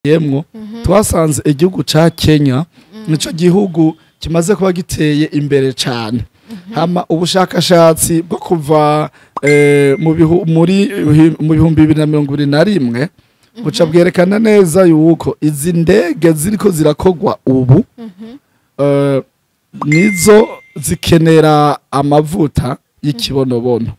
Yemwo twasanze igihugu ca Kenya nico gihugu kimaze kuba giteye imbere cane. Hama ubushakashatsi bwo kuva mu 2021 buca bwerekana neza yuko izi ndege ziriko zirakogwa ubu nizo zikenera amavuta y'ikibonobono.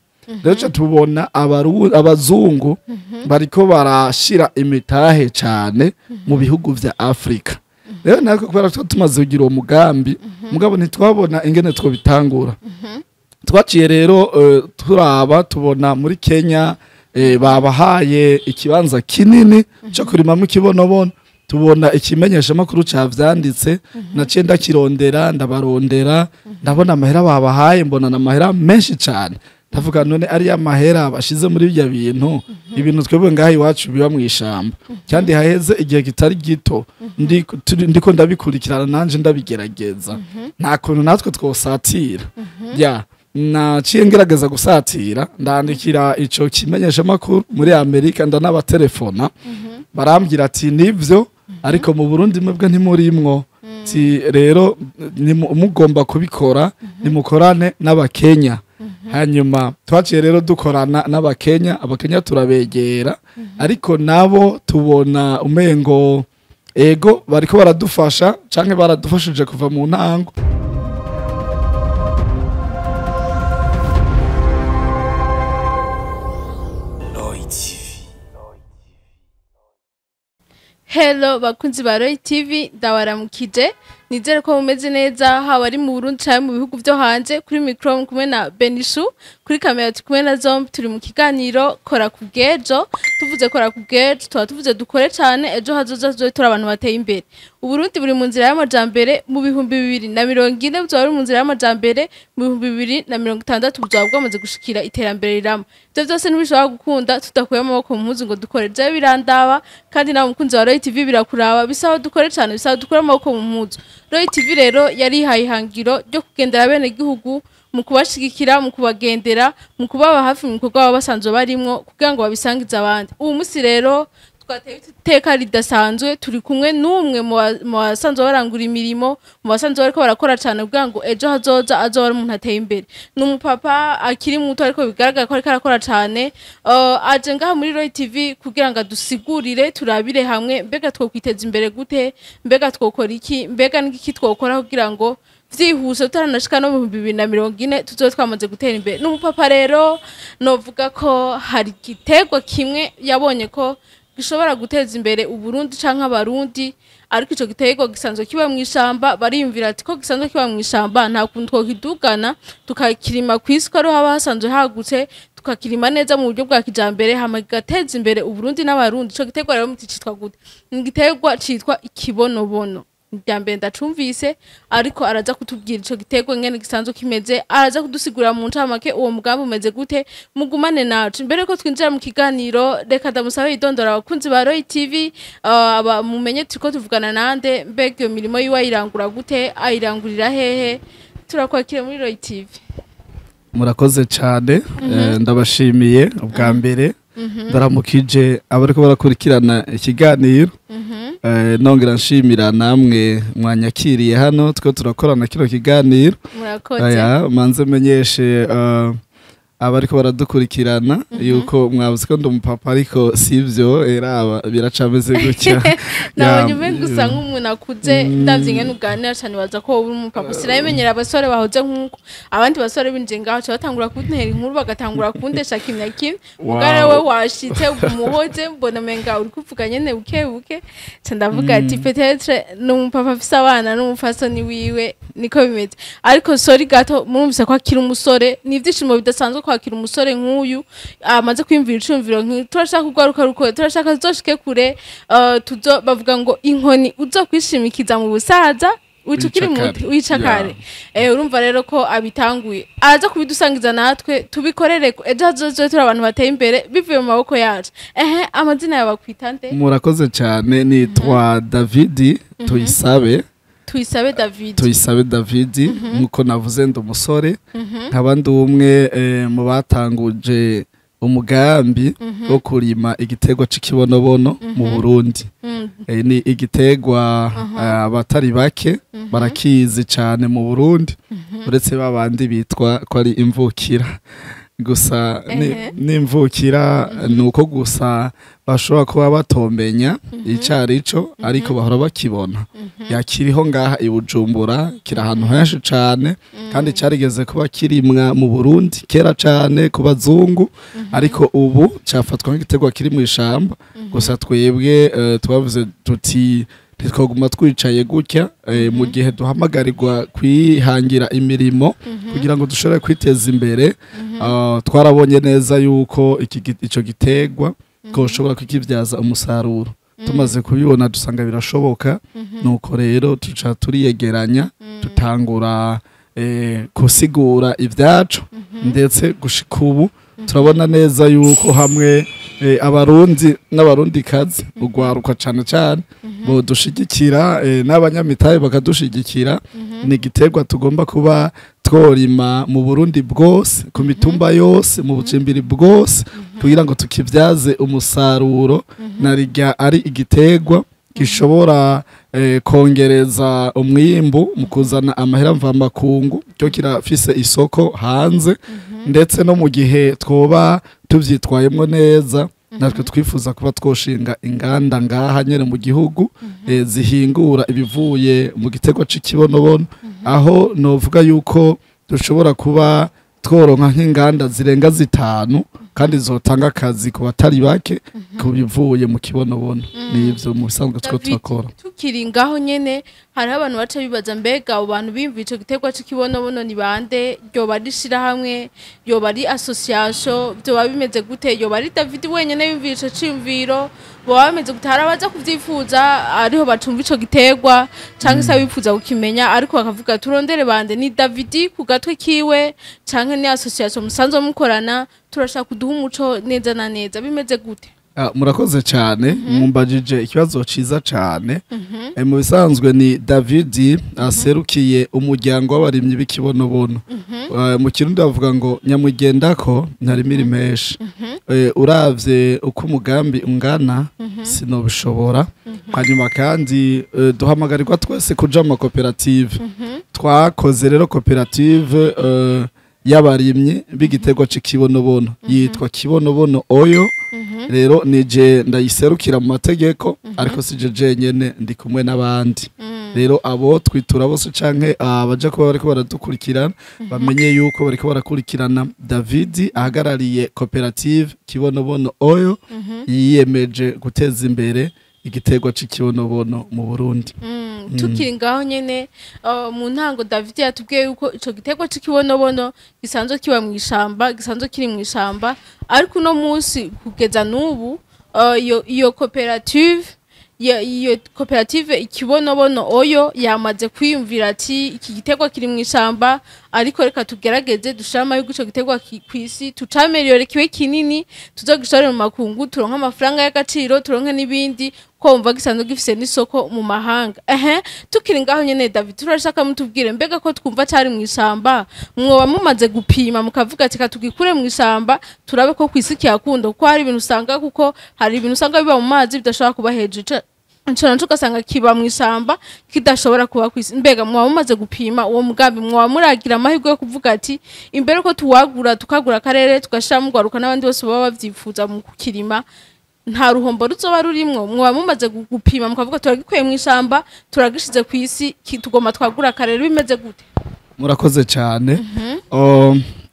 Rero tubona abazungu bariko barashira imitahe cane mu bihugu vya Afrika. Rero natwe kubera tumaze kugira uwo mugambi, mugabo ntitwabona ingene twobitangura. Twaciye rero turaba tubona muri Kenya babahaye ikibanza kinini cyo kurimamo ikibonobono. Tubona ikimenyesha makuru cavyanditse, naciye ndakirondera, ndabarondera, ndabona amahera babahaye, mbona n'amahera menshi cane. Ndavuga none ari ya mahera bashize muri ibyo bintu, ibintu twebwe ngaha iwacu biba mu ishamba, kandi haheze igihe kitari gito ndiko ndabikurikirana nanje ndabigerageza, nta kuntu natwe twosatira. Ya naciye ngerageza gusatira, ndandikira ico kimenyesha makuru muri Amerika, ndanabatelefona, barambwira ati nivyo, ariko mu Burundi mwebwe ntimurimwo. Ti rero mugomba kubikora, nimukorane n'abakenya. Hanyuma twaciye rero dukorana n'abakenya, abakenya turabegera, ariko nabo tubona umengo ego bariko baradufasha canke baradufashije kuva mu ntango. Hello bakunzi ba Roy TV, ndabaramukije, nizere ko mumeze neza haba ari mu Burundi canke mu bihugu vyo hanze. Kuri micro kumwe na Benishu, kuri kamera kumwe na Zombi. Turi mu kiganiro kora kubwejo. Tuvuze kora kubwejo tuba tuvuze dukore cane, ejo hazoza tuzotora abantu bateye imbere. Uburundi buri mu nzira y'amajambere, mu 2040 buzoba buri mu nzira y'amajambere, mu 2060 buzoba bwamaze gushikira iterambere rirama. Ivyo vyose ntibishobora gukunda tudakuye amaboko mu mpuzu ngo dukore. Jewe birandaba kandi nawe mukunzi wa Roy TV birakuraba, bisaba dukore cane, bisaba dukure amaboko mu mpuzu. Roy TV rero yarihaye ihangiro ryo kugendera bene gihugu mu kubashigikira, mu kubagendera, mu kubaba hafi mu bikorwa baba basanzwe barimwo kugira ngo babisangize abandi. Ubu musi rero twateye iteka ridasanzwe, turi kumwe n'umwe mu basanzwe barangura imirimo, mu basanzwe bariko barakora cane kugira ngo ejo hazoza azoba ari umuntu ateye imbere. Ni umupapa akiri muto ariko bigaragara ko ariko arakora cane. Aje ngaha muri Roy TV kugira ngo adusigurire, turabire hamwe mbega twokwiteza imbere gute, mbega twokora iki, mbega n'iki twokora kugira ngo vyihuse tutaranashika no mu 2040 tuzobe twamaze gutera imbere. N'umupapa rero novuga ko hari igiterwa kimwe yabonye ko gishobora guteza imbere Uburundi canke abarundi, ariko ico giterwa gisanzwe kiba mu ishamba. Bariyumvira ati ko gisanzwe kiba mu ishamba nta kuntu twokidugana tukakirima kw'isuka ariho haba hasanzwe hagutse, tukakirima neza mu buryo bwa kijambere hama kigateza imbere Uburundi n'abarundi. Ico giterwa rero muti citwa gute? Ni igiterwa citwa ikibonobono. Irya mbere ndacumvise, ariko araza kutubwira ico giterwa ngene gisanzwe kimeze, araza kudusigurira mu ncamake uwo mugambi umeze gute. Mugumane nacu mbere ko twinjira mu kiganiro. Reka ndamusabe yidondora abakunzi ba Roy TV, aba mumenye turiko tuvugana nande, mbega iyo mirimo yiwe ayirangura gute, ayirangurira hehe. Turakwakira muri Roy TV. Murakoze cane, ndabashimiye ubwa mbere, ndaramukije abariko barakurikirana ikiganiro. Nongera nshimira namwe mwanyakiriye hano twe turakorana kino kiganiro. Murakoze. Aya manze menyeshe abariko baradukurikirana yuko mwavuze ko ndi umupapa, ariko sivyo, era biracameze gutya. Nabonye umenga usa nk'umuntu akuze, ndavye ingene uganira cane baza ko wowe uri umupapa. Sinabimenyera abasore bahoze nk'uko abandi basore binjiye ngaho baca batangura kuntera inkuru, bagatangura kundesha kimya kimwe. Mugabo wewe washitse umuhoze, mbona umenga uri kuvuga nyene buke buke, ca ndavuga ati peut-être ni umupapa afise abana n'umupfasoni wiwe, niko bimeze. Ariko sorry gato, murumvise ko akiri umusore, ni ivyishimo bidasanzwe kwakira umusore nk'uyu amaze kwiyumvira icumviro nk'uyu. Turashaka kugaruka rukore, turashaka tuzoshike kure. Tuzo bavuga ngo inkoni uzokwishimikiza mu busaza wica ukiri muto, wica kare. Urumva rero ko abitanguye, araza kubidusangiza natwe tubikorere, ejo hazoze turi abantu bateye imbere bivuye mu maboko yacu. Amazina yawe bakwita nde? Murakoze cyane, nitwa Davidi Tuyisabe. Tuyisabe David. Tuyisabe David, nkuko navuze ndi umusore, nkaba ndi umwe mu batanguje Umugambi wo kurima igiterwa c'ikibonobono mu Burundi. Ni igiterwa abatari bake barakizi cane mu Burundi, uretse babandi bitwa ko ari imvukira gusa. N'imvukira ni uko gusa bashobora kuba batomenya icarico, ariko bahora bakibona. Yakiriho ngaha i Bujumbura, kiri ahantu henshi cane, kandi carigeze kuba kirimwa mu Burundi kera cane ku bazungu, ariko ubu cafatwa nk'igiterwa kiri mu ishamba. Gusa twebwe twavuze tuti ntitwaguma twicaye gutya mu gihe duhamagarirwa kwihangira imirimo kugira ngo dushobore kwiteza imbere. Twarabonye neza yuko ico giterwa twoshobora kukibyaza umusaruro. Tumaze kubibona dusanga birashoboka. Nuko rero tuca turiyegeranya, tutangura gusigura ibyacu, ndetse gushika ubu turabona neza yuko hamwe Abarundi n'Abarundikazi, urwaruka cane cane, bodushigikira, n'abanyamitahe bakadushigikira, ni igiterwa tugomba kuba tworima mu Burundi bwose, ku mitumba yose, mu bucimbiri bwose, kugira ngo tukibyaze umusaruro, narirya ari igiterwa gishobora kongereza umwimbu mu kuzana amahera mvamakungu, cyo kirafise isoko hanze. Ndetse no mu gihe twoba tuvyitwayemwo neza, natwe twifuza kuba twoshinga inganda ngaha nyene mu gihugu zihingura ibivuye mu giterwa c'ikibonobono, aho novuga yuko dushobora kuba tworonka nk'inganda zirenga 5 kandi zotanga akazi ku batari bake ku bivuye mu kibonobono. Nivyo mu bisanzwe two David, turakora. Tukiri ngaho nyene, hariho abantu baca bibaza: mbega abo bantu biyumviye ico giterwa c'ikibonobono ni bande? Yoba ari ishirahamwe, yoba ari association, vyoba bimeze gute? Yoba ari David wenyene yumviye ico ciyumviro? Boba bimeze gute? Hari abaza kuvyifuza ariho bacumva ico giterwa, canke se abifuza kukimenya, ariko bakavuga turondere bande? Ni David ku gatwe kiwe, canke ni association musanzwe mukorana? Turashaka kuduha umuco neza na neza, bimeze gute? Murakoze cyane, mumbajije ikibazo ciza cyane. Mu bisanzwe ni David aserukiye umuryango w'abarimyi b'ikibonobono. Mu Kirundi bavuga ngo nyamugendako ntarimira menshi. Uravye uko umugambi ungana sinobishobora. Hanyuma kandi duhamagarirwa twese kuja mu makoperative. Twakoze rero koperative y'abarimyi b'igiterwa c'ikibonobono, yitwa Kibonobono Oyo. Rero nije ndayiserukira mu mategeko, ariko sije jenyene, ndi kumwe n'abandi. Rero abo twitura bose canke abaja kuba bariko baradukurikirana bamenye yuko bariko barakurikirana David ahagarariye koperative Kibonobono Oyo, yiyemeje guteza imbere igiterwa c'ikibonobono mu Burundi. Tukiri ngaho nyene, mu ntango David yatubwiye yuko ico giterwa c'ikibonobono gisanzwe kiba mu ishamba, gisanzwe kiri mu ishamba, ariko uno munsi kugeza n'ubu iyo koperative Ikibonobono Oyo yamaze kwiyumvira ati iki giterwa kiri mu ishamba, ariko reka tugerageze dushire amahirwe ico giterwa kw'isi, tucameliyore kibe kinini, tuzogishore mu makungu, turonke amafaranga y'agaciro, turonke n'ibindi, ko wumva gisanzwe gifise n'isoko mu mahanga. Ehe, tukiri ngaho nyene, David, turashaka mutubwire: mbega ko twumva cari mu ishamba, mwoba mumaze gupima mukavuga ati tugikure mu ishamba turabe ko kw'isi kiyakunda? Kuko hari ibintu usanga, kuko hari ibintu usanga biba mu mazi bidashobora kuba hejuru. Ico naco ugasanga kiba mu ishamba kidashobora kuba kw'isi. Mbega mwaba mumaze gupima uwo mugambi? Mwaba muragira amahirwe yo kuvuga ati imbere ko tuwagura, tukagura akarere, tugashiramo urwaruka n'abandi bose baba bavyifuza mu kukirima, nta ruhombo ruzoba rurimwo? Mwaba mumaze gupima mukavuga turagikuye mu ishamba turagishize ku isi, tugomba twagura akarere, bimeze gute? Murakoze cyane.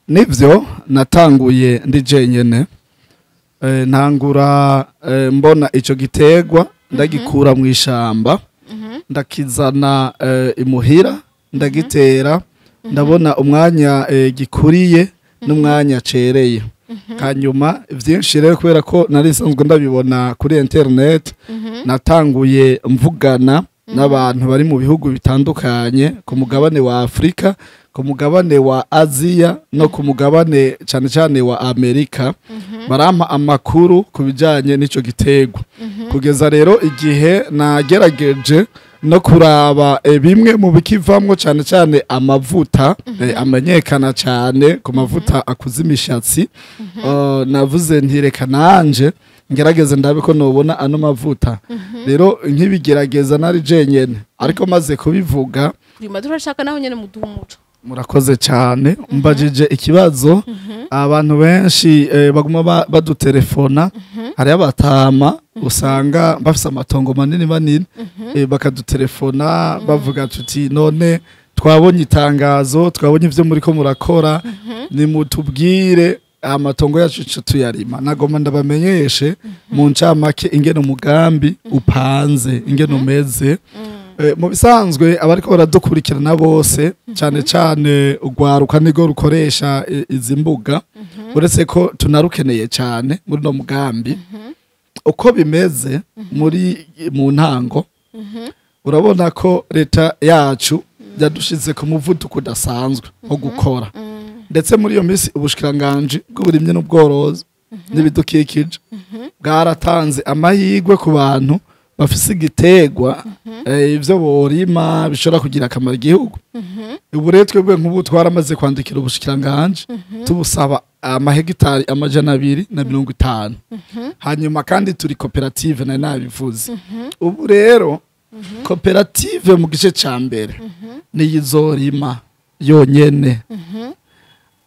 Nivyo, natanguye ndi jenyene. Ntangura mbona ico giterwa, ndagikura mu ishamba, ndakizana imuhira, ndagitera, ndabona umwanya gikuriye n'umwanya cereye. Hanyuma vyinshi rero, kubera ko nari nsanzwe ndabibona kuri internet, natanguye mvugana n'abantu bari mu bihugu bitandukanye ku mugabane wa Afrika, ku mugabane wa Aziya no ku mugabane cyane cyane wa Amerika, barampa amakuru ku bijyanye n'ico giterwa, kugeza rero igihe nagerageje no kuraba bimwe mu bikivamwo, cyane cyane amavuta amenyekana cyane ku mavuta akuza imishatsi. Navuze nti reka nanje ngerageze ndabe ko nobona ano mavuta. Rero nkibigerageza nari jenyene, ariko maze kubivuga Rima turashaka naho nyene muduha umuco. Murakoze cyane, mbajije ikibazo. Abantu benshi baguma badutelefona. Hariho abatama usanga bafise amatongo manini manini, bakadutelefona bavuga tuti: "None twabonye itangazo, twabonye ivyo muriko murakora, nimutubwire amatongo yacu ico tuyarima." Nagomba ndabamenyeshe mu ncamake ingene umugambi upanze, ingene umeze. Mu bisanzwe abariko baradukurikirana bose, cyane cyane urwaruka nirwo rukoresha izi mbuga, uretse ko tunarukeneye cyane muri no mugambi. Uko bimeze muri mu ntango, urabona ko leta yacu yadushize ku muvuduko udasanzwe wo gukora. Ndetse muri iyo minsi ubushikiranganji bw'uburimyi n'ubworozi n'ibidukikije bwaratanze amahirwe ku bantu bafise igiterwa, ivyo borima bishobora kugira akamaro igihugu. Ubu rero twebwe nk'ubu twaramaze kwandikira ubushikiranganji tubusaba amahegitari 250. Hanyuma kandi turi koperative, nari nabivuze. Ubu rero koperative mu gice ca mbere niyo izorima yonyene.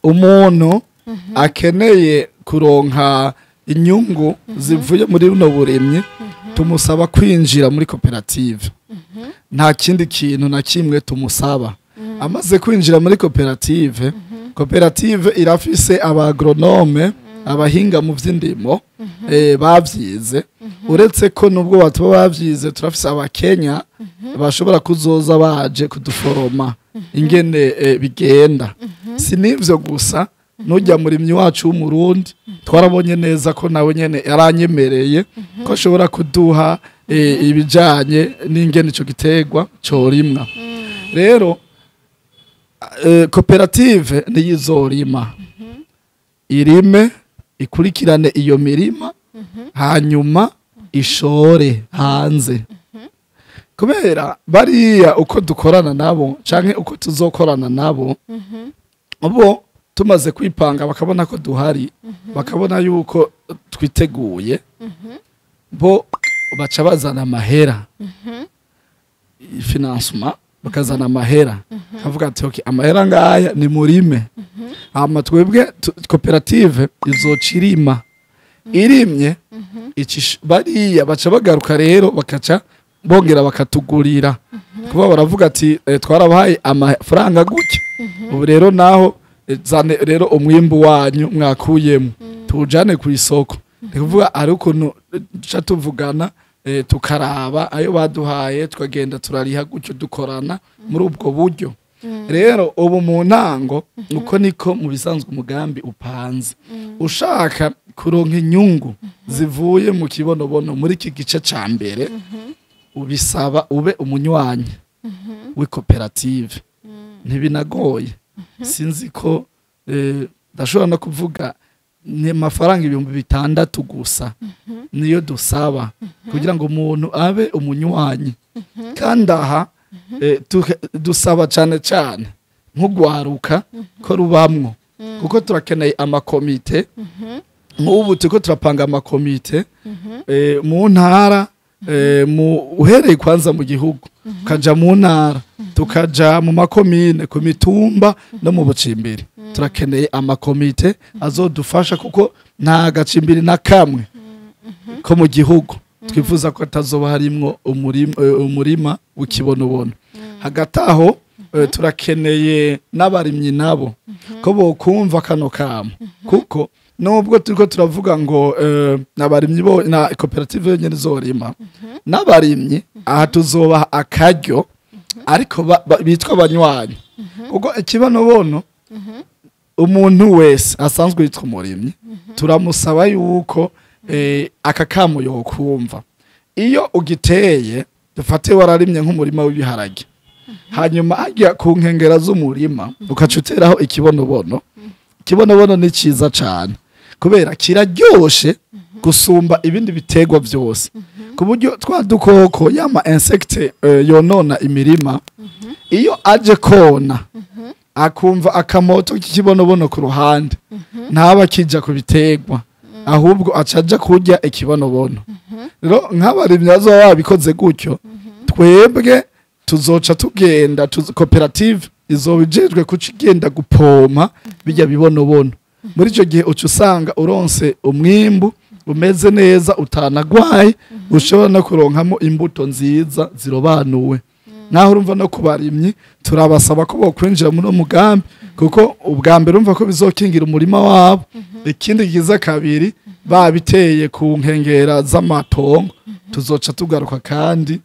Umuntu akeneye kuronka inyungu zivuye muri buno burimyi, tumusaba kwinjira muri koperative. Nta kindi kintu na kimwe tumusaba. Amaze kwinjira muri koperative, koperative irafise abagronome, abahinga mu vy'indimo bavyize. Uretse ko nubwo batuba bavyize, turafise abakenya bashobora kuzoza baje kuduforoma ingene bigenda. Si n'ivyo gusa, nujya murimyi wacu w'Umurundi twarabonye neza ko nawe nyene yaranyemereye ko ashobora kuduha ibijanye n'ingene ico giterwa corimwa. Rero koperative niyo izorima, irime, ikurikirane iyo mirima, hanyuma ishore hanze. Kubera bariya uko dukorana nabo canke uko tuzokorana nabo, bo tumaze kwipanga bakabona ko duhari, bakabona yuko twiteguye, bo baca bazana amahera, financement, bakazana amahera, kavuga ati: "Okay, amahera ngaya, ni murime." Hama twebwe koperative izoca irima. Irimye, bariya baca bagaruka rero bakaca bongera bakatugurira, kuba baravuga ati: "Twarabahaye amafaranga gutya, ubu rero naho zane rero umwimbu wanyu mwakuyemo tuwujane ku isoko." Ni kuvuga ari ukuntu duca tuvugana, tukaraba ayo baduhaye, tukagenda turariha gutyo, dukorana muri ubwo buryo. Rero ubu mu ntango uko niko mu bisanzwe umugambi upanze. Ushaka kuronka inyungu zivuye mu kibonobono muri iki gice ca mbere, ubisaba ube umunywanyi w'ikoperative. Ntibinagoye, sinzi ko ndashobora no kuvuga ni amafaranga 6000 gusa niyo dusaba kugira ngo umuntu abe umunywanyi. Kandi aha dusaba cyane cyane nk'ugwaruka ko rubamwo, kuko turakeneye amakomite. Nk'ubu turiko turapanga amakomite mu ntara, mu uhereye kwanza mu gihugu, tukaja mu ntara, tukaja mu makomine, ku mitumba no mu bucimbiri. Turakeneye amakomite azodufasha, kuko nta gacimbiri na kamwe ko mu gihugu twifuza ko atazoba harimwo umurima w'ikibonobono. Hagati aho turakeneye n'abarimyi nabo ko bokumva kano kamo, kuko nubwo turiko turavuga ngo n'abarimyi bo na koperative yonyene izorima, n'abarimyi aha tuzobaha akaryo, ariko bitwa abanywanyi, kuko ikibonobono umuntu wese asanzwe yitwa umurimyi turamusaba yuko aka kamo yokumva. Iyo ugiteye, dufate wararimye nk'umurima w'ibiharage, hanyuma hajya ku nkengera z'umurima ukaca uteraho ikibonobono. Ikibonobono ni ciza cane kubera kiraryoshe. Gusumba ibindi biterwa byose, ku buryo twa dukoko, yama insecte yonona imirima, iyo aje kona akumva akamoto k'ikibonobono ku ruhande, ntaba akija ku biterwa, ahubwo acaja kurya ikibonobono. Rero nk'abarimyi bazoba babikoze gutyo, twebwe tuzoca tugenda, koperative izoba ijejwe kuca igenda gupompa bijya bibonobono. Muri icyo gihe uca usanga uronse umwimbu umeze neza, utanagwaye, ushobora no kuronkamo imbuto nziza zirobanuwe. Naho urumva no ku barimyi turabasaba ko bokwinjira muri uwo mugambi, kuko ubwa mbere urumva ko bizokingira umurima wabo. Ikindi giza kabiri, babiteye ku nkengera z'amatongo, tuzoca tugaruka kandi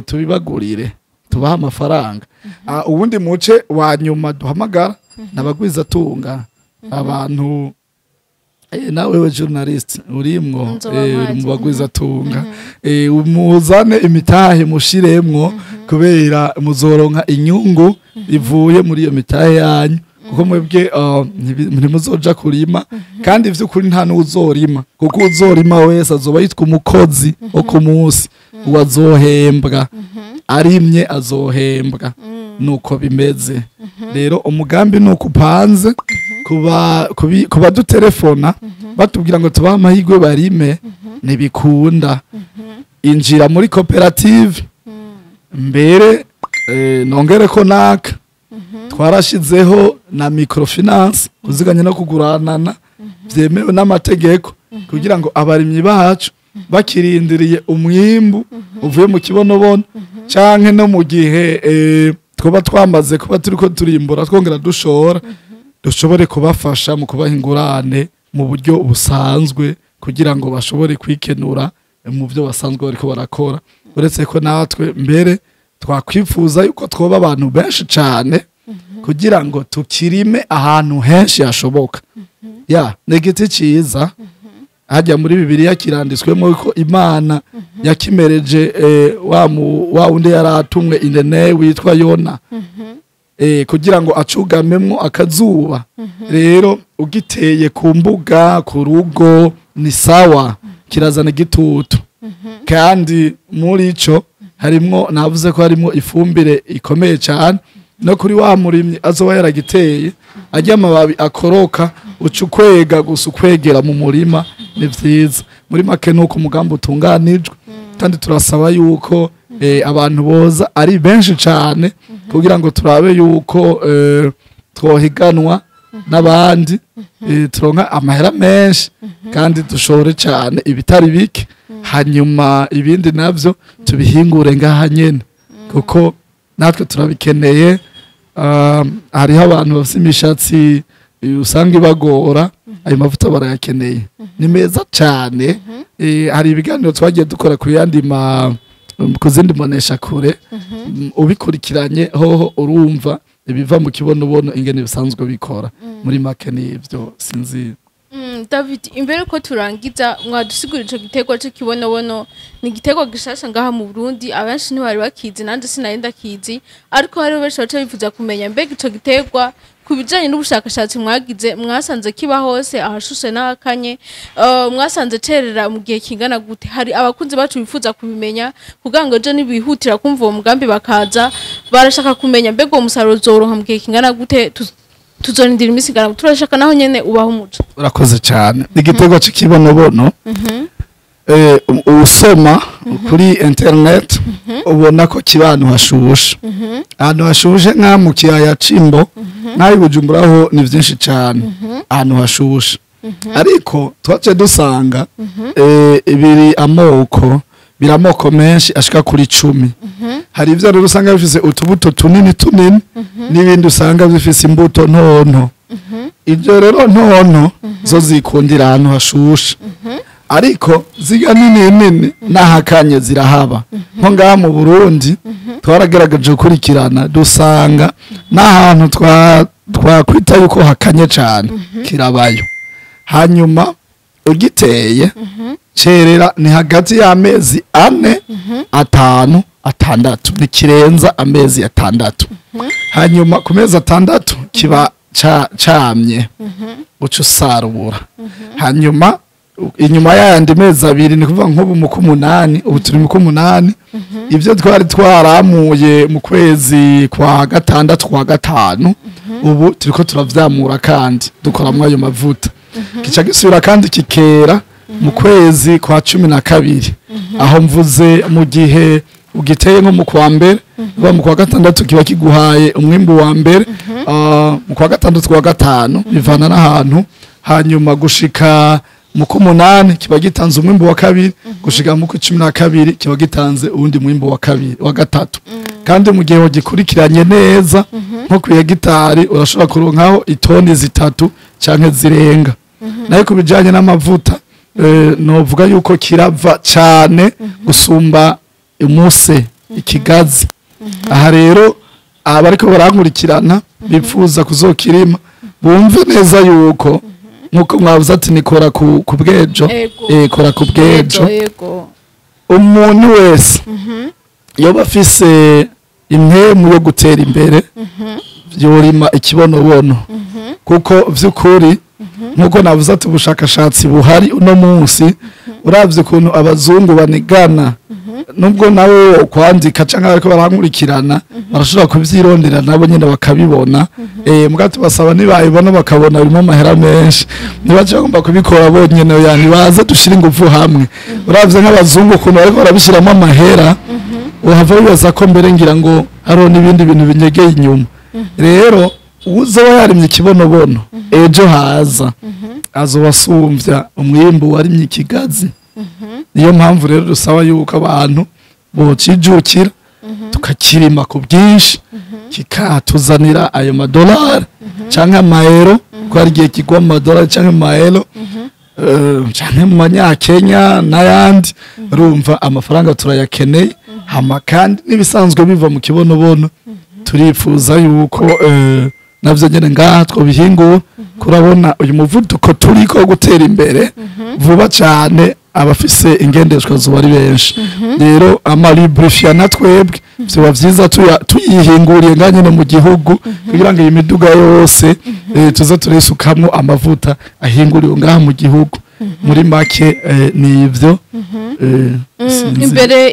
tubibagurire, tubaha amafaranga. Uwundi muce wa nyuma duhamagara n'abagwizatunga, abantu, nawe we journalist urimwo, Nzoba uri mpazi. mu bagwizatunga, muzane imitahe mushiremwo, kubera muzoronka inyungu ivuye muri iyo mitahe yanyu, kuko mwebwe ntimuzoja kurima, kandi vy'ukuri nta n'uzorima, kuko uzorima wese azoba yitwa umukozi wo ku munsi. Uwazohembwa arimye azohembwa. Nuko bimeze rero. Umugambi nuko upanze. Kuba dutelefona batubwira ngo tubahe amahirwe barime, ntibikunda. Injira muri koperative mbere. Nongere ko naka twarashizeho na microfinance, kuziganya no kuguranana byemewe n'amategeko, kugira ngo abarimyi bacu bakirindiriye umwimbu uvuye mu kibonobono, canke no mu gihe twaba twamaze kuba turiko turimbura twongera dushora, dushobore kubafasha mu kubaha ingurane mu buryo busanzwe, kugira ngo bashobore kwikenura mu byo basanzwe bariko barakora. Uretse ko natwe mbere twakwifuza yuko twoba abantu benshi cane, kugira ngo tukirime ahantu henshi hashoboka. Ya, ni igiti ciza. Hajya muri Bibiliya kiranditswemo ko Imana yakimereje wa wundi yaratumwe indene witwa Yona, kugira ngo acugamemwo akazuba. Rero ugiteye ku mbuga, ku rugo, ni sawa, kirazana igitutu. Kandi muri ico harimwo, navuze ko harimwo ifumbire ikomeye cyane. No kuri wa murimyi azoba yaragiteye, ajya amababi akoroka, uca ukwega gusa ukwegera mu murima, ni vyiza. Muri make nuko umugambi utunganijwe, kandi turasaba yuko abantu boza ari benshi cyane, kugira ngo turabe yuko twohiganwa n'abandi, turonka amahera menshi kandi dushore cyane ibitari bike, hanyuma ibindi navyo tubihingure ngaha nyene, kuko natwe turabikeneye. Hariho abantu bafite imishatsi usanga ibagora, ayo mavuta barayakeneye, ni meza cyane. Hari ibiganiro twagiye dukora ku yandi ma ku zindi mbonesha kure. Ubikurikiranye hoho urumva ibiva mu kibonobono ingene bisanzwe bikora. Muri make nivyo, sinzi. David, imbere ko turangiza, mwadusigurira ico giterwa c'ikibonobono. Ni igiterwa gishasha ngaha mu Burundi, abenshi ntibari bakizi, nanje sinari ndakizi, ariko hariho benshi baca bifuza kumenya mbega ico giterwa, ku bijanye n'ubushakashatsi mwagize, mwasanze kiba hose ahashushe n'ahakanye, mwasanze cerera mu gihe kingana gute? Hari abakunzi bacu bifuza kubimenya, kugira ngo ejo nibihutira kumva uwo mugambi bakaza barashaka kumenya mbega uwo musaruro uzoronka mu gihe kingana gute, tuzorindira iminsi ingana gute? Turashaka naho nyene ubaho umuco. Urakoze cyane. Igiterwa cy'ikibonobono, usoma kuri internet ubona ko kiba ahantu hashushe, ahantu hashushe nka mu kiyaya c'Imbo, nk'aho i Bujumbura ho ni vyinshi cyane ahantu hashushe. Ariko twace dusanga biri amoko, biri amoko menshi ashika kuri 10. Hari ivyo rero usanga bifise utubuto tunini tunini, n'ibindi usanga bifise imbuto ntonto. Ibyo rero ntonto zo zikundira ahantu hashushe, ariko ziga nini nini n'ahakanye zirahaba. Nko ngaha mu Burundi twaragaragaje gukurikirana, dusanga n'ahantu twakwita yuko hakanye cane kirabayo. Hanyuma ugiteye cerera ni hagati y'amezi 4, 5, 6, ntikirenza amezi 6. Hanyuma ku mezi 6 kiba camye, uca usarura. Hanyuma Inyuma y'ayandi mezi 2, ni kuvuga nk'ubu mu kumunani, ubu turi mu kumunani, ibyo twari twaramuye mu kwezi kwa gatandatu kwa gatanu, ubu turiko turavyamura kandi dukoramwo ayo mavuta. Kica gisubira kandi kikera mu kwezi kwa 12. Aho mvuze mu gihe ugiteye nko mu kwa mbere, mu kwa gatandatu kiba kiguhaye umwimbu wa mbere, mu kwa gatandatu kwa gatanu bivana n'ahantu, hanyuma gushika mu kumunani kiba gitanze umwimbu wa kabiri, gushika mu 12 kiba gitanze uwundi mwimbu wa kabiri wa gatatu. Kandi mu gihe wagikurikiranye neza nko ku hegitari urashobora kuronkaho itoni 3 canke zirenga. Nayo kubijanye n'amavuta, novuga yuko kirava cane gusumba umuse ikigazi. Aha rero abariko barankurikirana bipfuza kuzokirima bumve neza yuko nkuko mwavuze ati nikora ku bwejo, kora ku bwejo. Umuntu wese yoba afise impemu yo gutera imbere yorima ikibonobono, kuko vy'ukuri nkuko navuze ati ubushakashatsi buhari uno munsi, uravye ukuntu abazungu banigana, nubwo nawe kwandika canke ariko barankurikirana barashobora kuvyirondera nabo nyene bakabibona. Muga tubasaba nibayibona bakabona birimo amahera menshi, nibaje bagomba kubikora bonyene, yani baze dushira ingufu hamwe. Uravye nk'abazungu ukuntu bariko barabishiramo amahera, uhava wibaza ko mbere ngira ngo hariho n'ibindi bintu binyegeye inyuma. Rero uzoba yarimye ikibonobono ejo haza azobasumvya umwimbu warimye ikigazi. Niyo mpamvu rero dusaba yuko abantu bocijukira tukakirima ku bwinshi, kikatuzanira ayo madolari canke amayero, kuko hari igihe kigwa mu madolari canke mu mayero, canke mu manyakenya n'ayandi. Urumva amafaranga turayakeneye, hama kandi n'ibisanzwe biva mu kibonobono turifuza yuko navyo nyene ngaha twobihingura. Kurabona uyu muvuduko turiko wo gutera imbere vuba cane, abafise ingendeshwa zuba ari benshi. Rero amalibrifiya na twebwe vyoba vyiza tuyihinguriye nga nyene mu gihugu, kugira ngo iyi miduga yose tuze turisukamwo amavuta ahinguriwe ngaha mu gihugu. Muri make ni ivyo.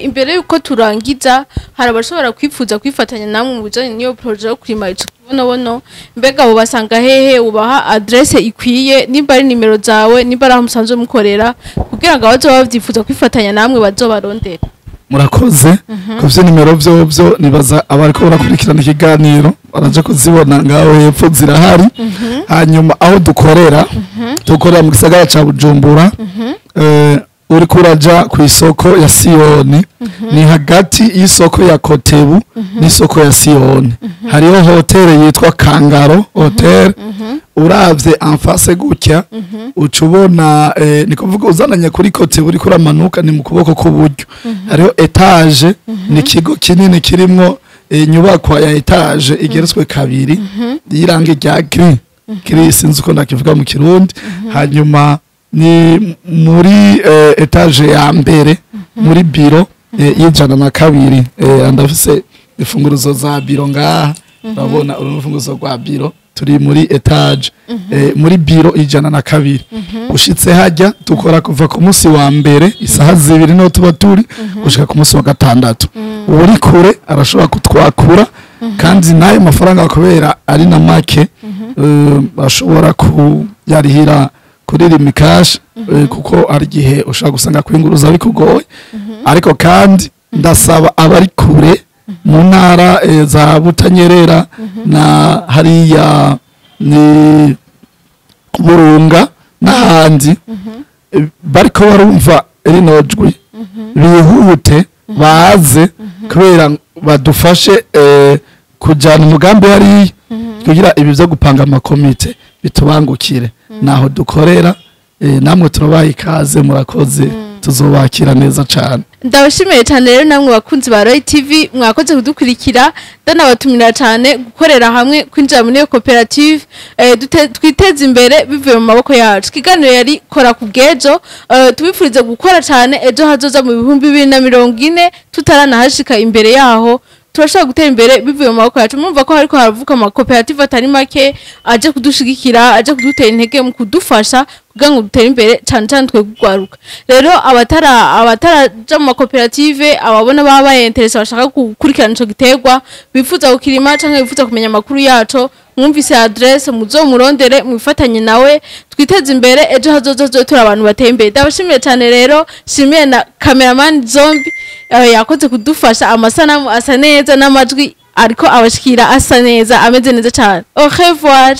Imbere yuko turangiza, hari abashobora kwifuza kwifatanya namwe mu bijanye n'iyo projet yo kurima ico kibonobono, mbega abo basanga hehe? Ubaha adresse ikwiye, nimba ari nimero zawe, nimba ari aho musanzwe mukorera, kugira ngo abazoba bavyifuza kwifatanya namwe bazobarondere. Murakoze. Ku vyo nimero vyovyo nibaza abariko barakurikirana ikiganiro baraje kuzibona ngaho hepfo zirahari. Hanyuma aho dukorera, dukorera mu gisagara ca Bujumbura, uriko uraja ku isoko ya Siyoni, ni hagati y'isoko ya Kotebu n'isoko ya Siyoni. Hariho hoteli yitwa Kangaro Hotel. Uravye en face gutya uca ubona, ni kuvuga uzananye kuri Kotebu uriko uramanuka ni mu kuboko k'uburyo, hariho etage, ni ikigo kinini kirimwo inyubakwa ya etage igeretswe kabiri y'irangi rya gris gris, sinzi uko ndakivuga mu Kirundi. Hanyuma ni muri etage ya mbere muri biro y'102. Ndafise imfunguruzo za biro ngaha, urabona uru rufunguzo rwa biro, turi muri etage muri biro 102. Ushitse hajya dukora kuva ku munsi wa mbere isaha 2 niho tuba turi gushika ku munsi wa gatandatu. Uri kure arashobora kutwakura, kandi n'ayo mafaranga kubera ari na make bashobora kuyarihira kuri Rimikashi, kuko ari igihe ushobora gusanga kwinguruza bikugoye. Ariko kandi ndasaba abari kure mu ntara za Butanyerera na hariya ni Burunga n'ahandi, bariko barumva rino jwi, bihute baze kubera badufashe kujana umugambi hariya, kugira ibi vyo gupanga amakomite bitubangukire. Naho dukorera, namwe turabaha ikaze, murakoze, tuzobakira neza cane. Ndabashimiye cyane rero namwe bakunzi ba Roy TV mwakoze kudukurikira, ndanabatumira cyane gukorera hamwe, kwinjira muri iyo koperative, twiteze imbere bivuye mu maboko yacu. Ikiganiro yari kora ku bw'ejo, tubifurize gukora cyane ejo hazoza mu 2040 tutaranahashika, imbere yaho turashobora gutera imbere bivuye mu maboko yacu. Murumva ko hariko haravuka amakoperative atari make aje kudushigikira, aje kudutera intege mu kudufasha Kugira ngo dutere imbere, cane cane twe kugwaruka. Rero abataraja mu makoperative, ababona baba bayenteresa, bashaka gukurikirana ico giterwa, bifuza kukirima canke bifuza kumenya amakuru yaco, mwumvise adresse, muzomurondere, mwifatanye nawe, twiteze imbere. Ejo hazoza hazotura abantu bateye imbere. Ndabashimiye cyane. Rero shimiye na cameraman Zombi, yakoze kudufasha, amasanamu asa neza n'amajwi ariko abashikira asa neza, ameze neza cyane. Au revoir.